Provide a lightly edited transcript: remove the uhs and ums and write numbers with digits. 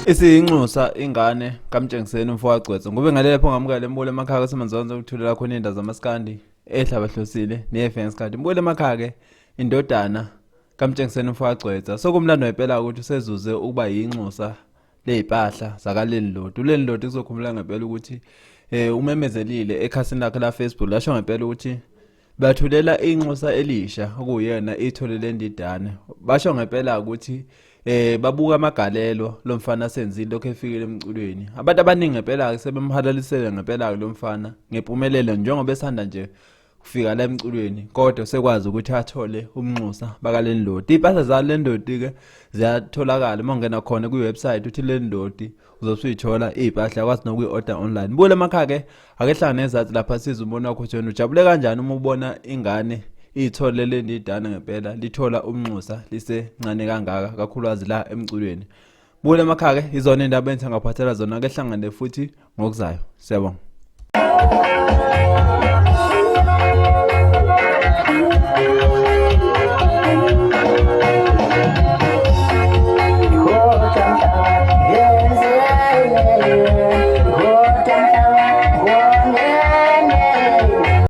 Isiyinxusa ingane kaMtshengiseni umfowagcwethe ngobe ngalele pho ngamukele mbule emakhaya kwasemanzonzo ukuthulela khona iy'nda zamaskandi ehlabahlosile neyefensikadi mbule emakhaya ke indodana kaMtshengiseni umfowagcwetha sokumlando ngempela ukuthi usezuze ukuba yinxusa ley'mpahla zakaLenilodi. ULenilodi kuzokhumbula ngempela ukuthi umemezelile ekhasini lakhe la Facebook lasho ngempela ukuthi bathulela inxusa elisha okuyena ithole lendidane. Basho ngempela ukuthi babuka amagalelo lomfana senzile lokho efikile emculweni. Abantu abaningi ngempela ke sebemhalalisele ngempela ke lomfana ngempumelelo njengoba esanda nje kufika la emculweni kodwa sekwazi ukuthi athole umnxusa bakaLendodi. Iy'mpahla zaLendodi ke ziyatholakala uma ungena khona kwi-website uthi Lendodi uzobe usuyithola iy'mpahla yakwazi nokuyi-order online. Buyela emakhaya ke ake hlangane nezathi lapha size umbono wakho ukuthi wena ujabule kanjani uma ubona ingane iyithole lendidana ngempela lithola umnxusa lisencane kangaka kakhulukazi la emculweni. Buyela emakhaya ke izona indaba engithi ngaphathela zona ke hlangane futhi ngokuzayo. Siyabonga.